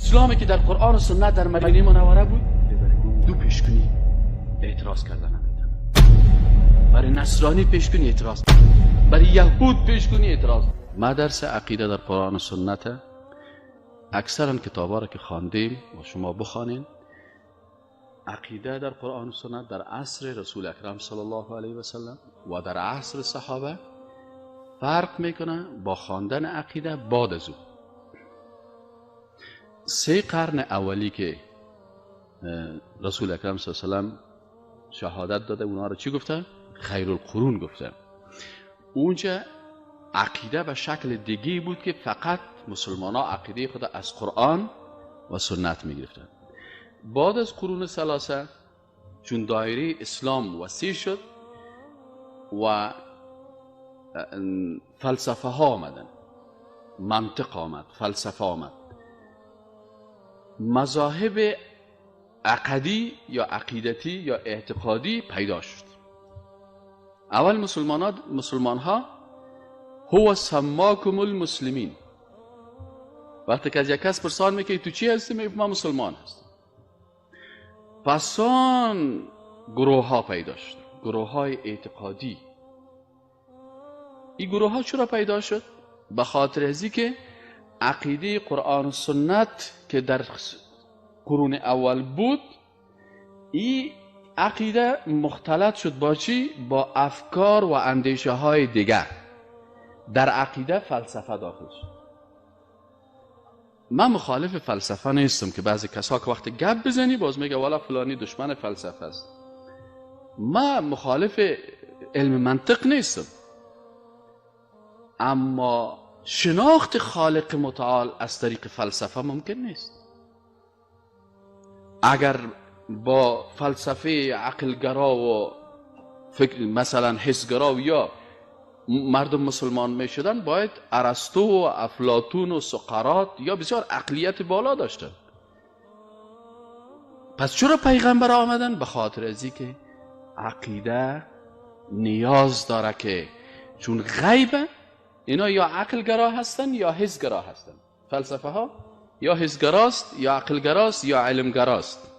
اسلامی که در قرآن و سنت در مدینه منوره بود، دو پیش کنی اعتراض کردن نمیتونه. برای نصرانی پیش کنی اعتراض، برای یهود پیش کنی اعتراض. ما درس عقیده در قرآن و سنت اکثرا کتابا را که خواندیم و شما بخوانین، عقیده در قرآن و سنت در عصر رسول اکرم صلی الله علیه و سلم و در عصر صحابه فرق میکنه با خواندن عقیده بعد از او. 3 قرن اولی که رسول اکرم صلی الله علیه و سلم شهادت داده، اونها رو چی گفته؟ خیر القرون گفته. اونجا عقیده به شکل دیگه بود که فقط مسلمان ها عقیده خود از قرآن و سنت میگرفتن. بعد از قرون ثلاثه چون دایره اسلام وسیع شد و فلسفه ها آمدن، منطق آمد، فلسفه آمد، مذاهب عقدی یا عقیدتی یا اعتقادی پیدا شد. اول مسلمان ها هو سماکم المسلمین. وقتی که از یک کس پرسان میکنی تو چی هستی، میگه من مسلمان هستم. پسان گروه ها پیدا شد، گروه های اعتقادی. این گروه ها چرا پیدا شد؟ به خاطر ازی که عقیده قرآن و سنت که در قرون اول بود، این عقیده مختلط شد با چی؟ با افکار و اندیشه های دیگر. در عقیده فلسفه داخل شد. من مخالف فلسفه نیستم که بعضی کسا که وقتی گپ بزنی باز میگه والا فلانی دشمن فلسفه است. من مخالف علم منطق نیستم، اما شناخت خالق متعال از طریق فلسفه ممکن نیست. اگر با فلسفه عقلگرا و فکر مثلا حسگرا و یا مردم مسلمان می شدن، باید ارسطو و افلاطون و سقراط یا بسیار عقلیت بالا داشتن. پس چرا پیغمبر آمدن؟ به خاطر ازی که عقیده نیاز داره که چون غیبه، اینا یا عقلگرا هستن یا حسگرا هستن. فلسفه ها یا حسگراست یا عقلگراست یا علمگراست،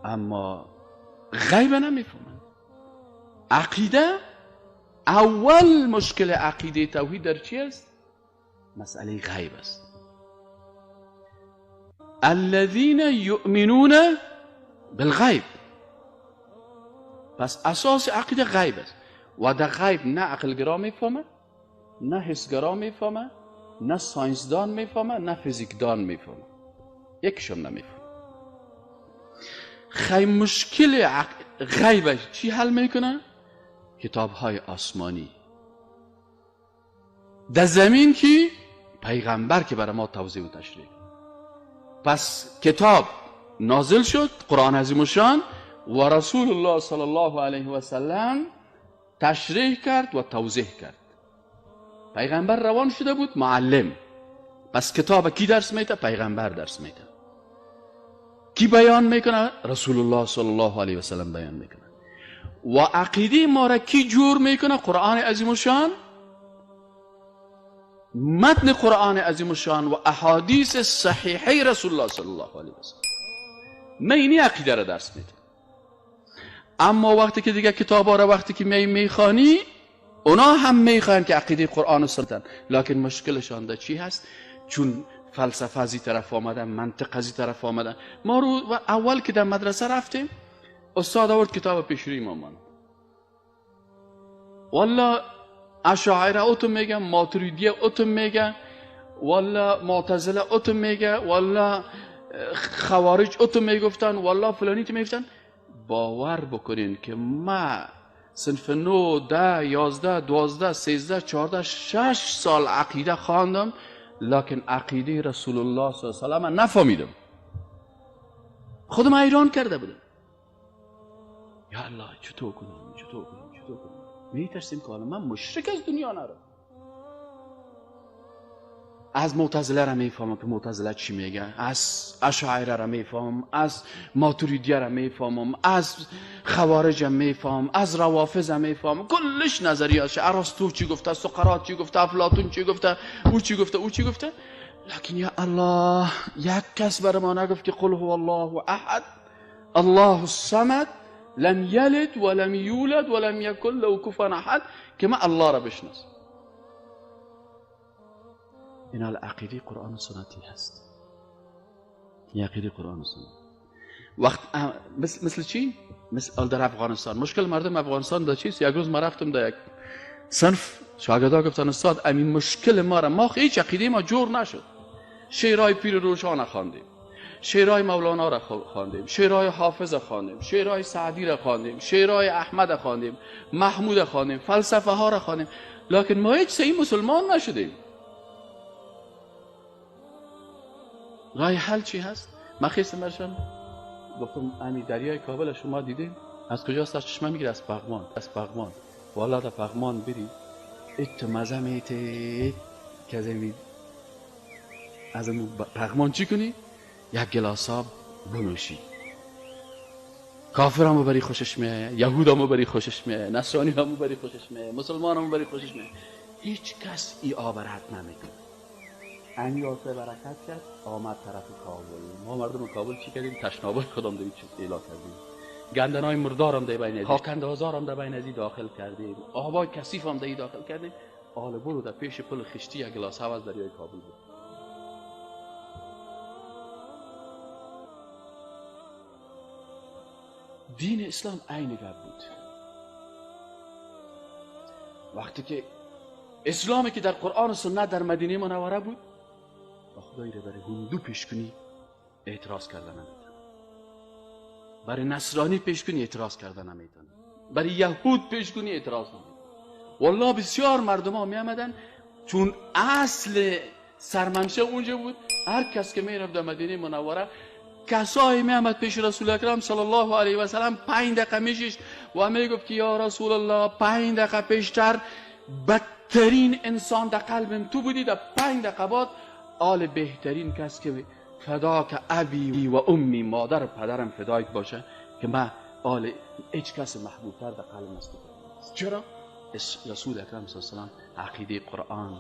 اما غیبه نمیفهمن. عقیده اول مشکل عقیده توحید در چی است؟ مسئله غیب است. الذین یؤمنون بالغیب. پس اساس عقیده غیب است و در غیب نه عقلگرا میفهمه، نه حسگرا میفهمه، نه ساینسدان میفهمه، نه فیزیکدان میفهمه، یکیشم نمیفهمه. خیلی مشکل غیبش چی حل میکنه؟ کتاب های آسمانی. در زمین کی؟ پیغمبر که برای ما توضیح و تشریح. پس کتاب نازل شد، قرآن عظیم الشان، و رسول الله صلی الله علیه و سلم تشریح کرد و توضیح کرد. پیغمبر روان شده بود معلم. پس کتاب کی درس میده؟ پیغمبر درس میده. کی بیان میکنه؟ رسول الله صلی الله علیه و سلم بیان میکنه. و عقیده ما را کی جور میکنه؟ قرآن عظیم الشان، متن قرآن عظیم الشان و احادیث صحیحه رسول الله صلی الله علیه و سلم. من اینی عقیده را درس میده. اما وقتی که دیگه کتابا را وقتی که میخوانی، اونا هم میخواین که عقیده قرآن و سنت، لکن مشکلشان در چی هست؟ چون فلسفه از این طرف آمدن، منطق از این طرف آمدن. ما رو اول که در مدرسه رفتیم، استاد آورد کتاب پیشروی ما ماند. والا اشاعره اوتو میگه، ماتریدیه اوتو میگه، والا معتزله اوتو میگه، والا خوارج اوتو میگفتن، والا فلانی تو میگفتن. باور بکنین که ما صنف 9، 10، 11، 12، 13، 14، 6 سال عقیده خواندم، لکن عقیده رسول الله صلی الله علیه و سلم نفهمیدم. خودم حیران کرده بودم. یا الله چطور کنم، چطور کنم، چطور کنم؟ میترسیم که حالا من مشرک از دنیا نرم. از معتزله را میفهمم که معتزله چی میگه، از اشاعره را میفهمم، از ماتریدیه را میفهمم، از خوارج میفهمم، از روافض میفهمم، کلش نظریاتش، ارسطو چی گفته، سقراط چی گفته، افلاطون چی گفته، او چی گفته، او چی گفته. لکن یا الله یک کس بر ما نگفت که قل هو الله احد الله الصمد لم یلد ولم یولد ولم یکن له کفوا احد که ما الله را بشناسم. این عقیده قرآن و سنتی هست. این عقیده قرآن و سنت. وقت مثل چی؟ مثل در افغانستان. مشکل مردم افغانستان در چیست؟ یک روز ما رفتم در یک صنف، شاگردا گفتن استاد امین مشکل ما را، ما هیچ عقیده ما جور نشد. شعرهای پیر روشان خواندیم، شعرهای مولانا را خواندیم، شعرهای حافظ خواندیم، شعرهای سعدی را خواندیم، شعرهای احمد خواندیم، محمود خواندیم، فلسفه ها را خواندیم، لکن ما هیچ صحیح مسلمان نشدیم. راه حل چی هست؟ من خیستم برشان گفتم امی دریای کابل شما دیدیم از کجا سرچشمه میگیره؟ از پغمان. از پغمان والا در پغمان بری ات مزه میته که از پغمان چی کنی؟ یک گلاس آب بنوشی. کافر هم بری خوشش میه، یهود هم بری خوشش میه، نصرانی هم بری خوشش میه، مسلمان هم بری خوشش میه. هیچ کس ای آب رد نمیکنه. امی آسه برکت کرد آمد طرف کابل. ما مردم کابل چی کردیم؟ تشنابای خودم در چیز اعلا کردیم، گندنای مردارم در بین ازی، خاکندازارم در بین ازی داخل کردیم، آبای کثیف هم در داخل کردیم. آل برو در پیش پل خشتی یک گلاس هوا از دریای کابل بود. دین اسلام عین گپ بود. وقتی که اسلامی که در قرآن و سنت در مدینه منوره بود، با خدایی را برای هندو پیش کنی اعتراض کرده نمیتونه، برای نصرانی پیش کنی اعتراض کرده نمیتونه، برای یهود پیش کنی اعتراض نمیتونه. والله بسیار مردم ها می آمدن، چون اصل سرمنشه اونجا بود. هر کس که می رفت در مدینه منوره، کسایی می آمد پیش رسول اکرم صلی الله علیه و سلم، 5 دقیقه میشیش و می گفت که یا رسول الله 5 دقیقه پیشتر بدترین انسان در قلبم تو بودی، در 5 دقیقه بعد آل بهترین کس که فدا که ابی و امی، مادر و پدرم فدایت باشه که من آل هیچ کس محبوب تر در قلبم است. چرا؟ رسول اکرم صلی الله علیه و سلم عقیده قرآن